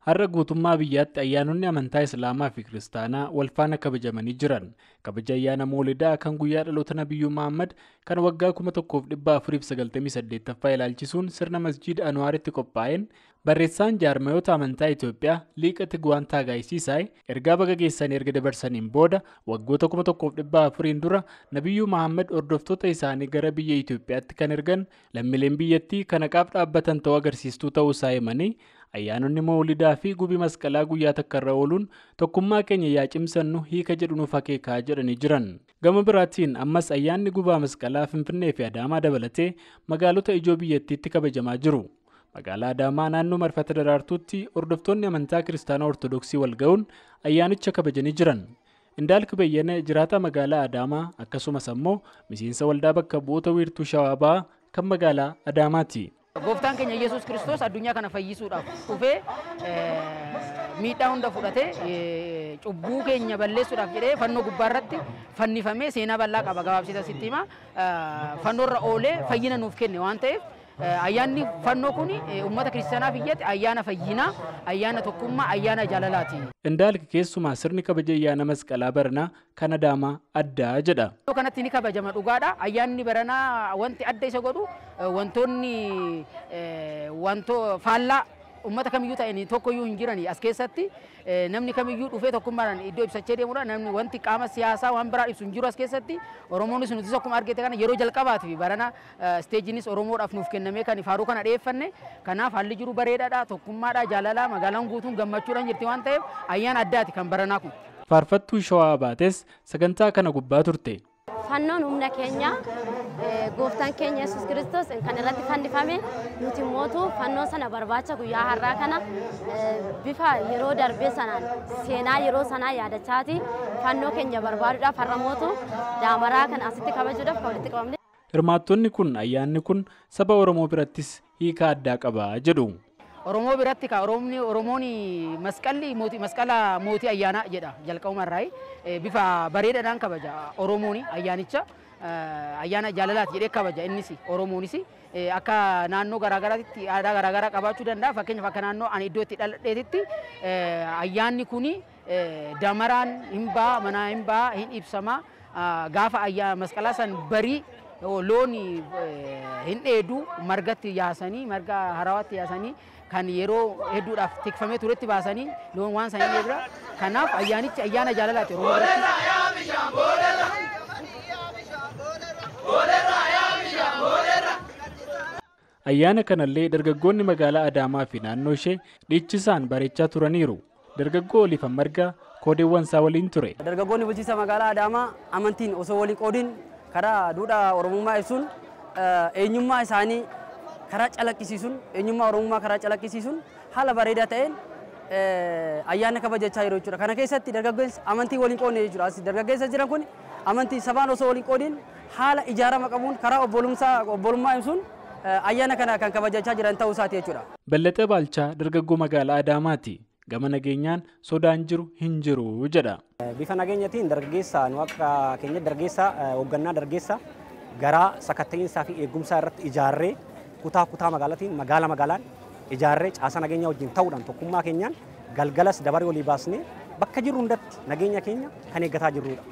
Har'a guutummaa biyyaatti ayyaanonni amantaa Islaamaa fi Kiristaanaa wal faana kabajamanii jiran. Kabaja ayyaana Moolidaa kan guyyaa dhaloota Nabiyyuu Muhammad kan waggaa 1498ffaa ilaalchisuun sirna masjiida Anwaaritti qophaa'een barreessaan jaarmayoota amantaa Itoophiyaa Liiqa Tiguwaan Taagaayisiisaay ergaa baga geessanii erga dabarsaniin booda waggoota 1400 dura Nabiyyuu Muhammad hordoftoota isaanii gara biyya Itoophiyaatti kan ergan lammiileen biyyattii kan haqaaf dhaabbatan ta'uu agarsiistuu ta'uu isaa himanii ayyaanonni Moolidaa fi gubii masqalaa guyyaa takka irra ooluun tokkummaa keenya yaa cimsannu hiika jedhu nuuf akeekaa jedhanii jiran. Gama biraatiin ammas ayyaanni gubaa masqalaa Finfinnee fi Adaamaa dabalatee magaalota ijoo biyyattiitti kabajamaa jiru. Magaalaa Adaamaa naannoo marfata daraartuutti hordoftoonni amantaa Kiristaanaa Ortodoksii wal ga'uun ayyaanicha kabajanii jiran. Indaalk Beyyene jiraataa magaalaa Adaamaa akkasumas ammoo miseensa waldaa bakka bu'oota wiirtuu Shawaa Bahaa kan magaalaa Adaamaati. Gooftaan keenya Yesuus Kiristoos addunyaa kana fayyisuudhaaf dhufee miidhaa hunda fudhatee cubbuu keenya balleessuudhaaf jedhee fannoo gubbaarratti fannifamee seenaa bal'aa qaba gabaabsita sitti hima. Fannoorra oolee fayyina nuuf kenne waan ta'eef ayyaanni fannoo kun uummata kiristaanaaf iyyatti ayyaana fayyinaa, ayyaana tokkummaa, ayyaana jaalalaati. Indaalk keessumaa sirni kabaja ayyaana masqalaa baranaa kan Adaamaa addaa jedha. Iddoo kanatti ni kabajama dhugaadha. Ayyaanni baranaa wanti adda isa godhu wantoonni faallaa uummata kamiyyuu ta'een tokkoyyuu hin jirani as keessatti namni kamiyyuu dhufee tokkummaadhaan iddoo ibsachee deemudha. Namni wanti qaama siyaasaa waan biraa ibsu hin jiru as keessatti. Oromoonis nutis akkuma argite kana yeroo jalqabaatiif barana isteejiinis Oromoodhaaf nuuf kennamee kan faaruu kana dhiyeeffanne. Kanaaf haalli jiru bareedaadha, tokkummaadha, jaalalaa, magaalaan guutuun gammachuudhaan jirti waan ta'eef ayyaana addaati kan baranaa kun. Faarfattuu Shawaa Baates sagantaa kana gubbaa turte. Fannoon humna keenya gooftaan keenya Yesuus Kiristoos kan irratti fannifame nuti mootu fannoo sana barbaacha guyyaa har'aa kana bifa yeroo darbee sanaan seenaa yeroo sanaa yaadachaati fannoo keenya barbaaduudhaaf har'a mootu daamaraa kana asitti kabajuudhaaf kan walitti qabamne. Hirmaattonni kun ayyaanni kun saba Oromoo birattis hiika addaa qaba jedhu. Oromoo biratti ka Oromoon masqalli mootii masqala mootii ayyaanaa jedha jalqabuma irraa bifa bareedaadhaan kabaja Oromoon ayyaanicha ayyaana jaalalaati jedhee kabaja innis Oromoonis akka naannoo garaagaraatti aadaa garaagaraa qabaachuu danda'a. Fakkeenyaaf akka naannoo ani iddoo itti dhaladheetitti ayyaanni kun damaraan hin ba'a, manaa hin ba'a, hin ibsama. Gaafa ayyaana masqalaa san barii loon hin dheedu margatti yaasanii marga harawaatti yaasanii kan yeroo hedduudhaaf tikfamee turetti baasanii loon waan sanii dheedura. Kanaaf ayyaanichi ayyaana jaalalaati Oromoo biratti. Ayyaana kanallee dargaggoonni magaalaa Adaamaa fi naannoo ishee dhiichisaan bareechaa turaniiru. Dargaggoo Oliifan Margaa koodeewwan isaa waliin ture. Dargaggoonni bulchiinsa magaalaa Adaamaa amantiin osoo waliin qoodiin karaa duudhaa Oromummaa ibsuun eenyummaa isaanii karaa calaqqisiisuun eenyummaa Oromummaa karaa calaqqisiisuun haala bareedaa ta'een ayyaana kabajachaa jiru jechuudha. Kana keessatti dargaggeessi amantii waliin qoodne jechuudha. As dargaggeessa jiran kun amantii sabaan osoo waliin qoodiin haala ijaarama qabuun karaa obbolummaa ibsuun ayyaana kana kan kabajachaa jiran ta'uu isaati jechuudha. Ballatee Baalchaa dargaggoo magaalaa Adaamaati. Gama nageenyaan sodaan jiru hin jiru jedha. Bifa nageenyatiin dargaggeessa nu akka keenya dargaggeessa hoggannaa dargaggeessa garaa sakatta'iinsaa fi eegumsaa irratti ijaarree kutaa kutaa magaalatiin magaala magaalaan ijaarree caasaa nageenya wajjin ta'uudhaan tokkummaa keenyaan galgalas dabaree olii baasnee bakka jirru hundatti nageenya keenya kan eeggataa jirrudha.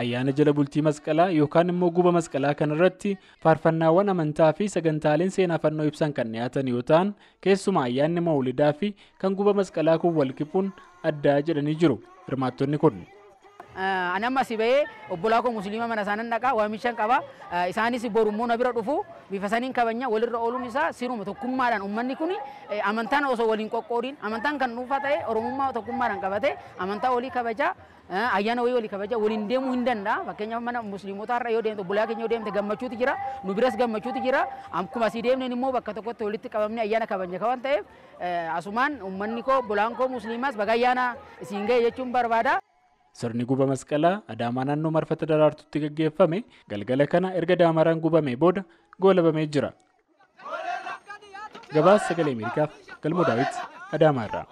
Ayyaana jala bultii masqalaa yookaan immoo guba masqalaa kanarratti faarfannaawwan amantaa fi sagantaaleen seenaa fannoo ibsan kan dhiyaatan yoo ta'an keessumaa ayyaanni Mawlidaa fi kan guba masqalaa kun wal qixxuun addaa jedhanii jiru hirmaattonni kun. Ani amma si bahee obbolaa koo musliima mana isaanan dhaqaa waamichan qaba. Isaanis borummoo na bira dhufu bifa saniin kabajna walirra ooluun isaa siruma tokkummaadhaan uummanni kun amantaan osoo waliin qoqqoodiin amantaan kan dhuunfaa ta'e Oromummaa tokkummaadhaan qabate amantaa walii kabajaa ayyaana wayii walii kabajaa waliin deemuu hin danda'a. Fakkeenyaaf mana musliimotaa irra yoo deemte obbolaa keenya yoo deemte gammachuutu jira nu biras gammachuutu jira. Akkuma asii deemneen immoo bakka tokkotti walitti qabamnee ayyaana kabajna kan ta'eef asumaan uummanni koo obbolaan koo musliimaas baga ayyaana isiin ga'e jechuun barbaada. Sirni guba masqalaa Adaamaa naannoo marfata daraartuutti gaggeeffame galgala kana erga daamaraan gubamee booda goolabamee jira. Gabaasa Sagalee Ameerikaaf Galmoo Daawit Adaamaa irraa.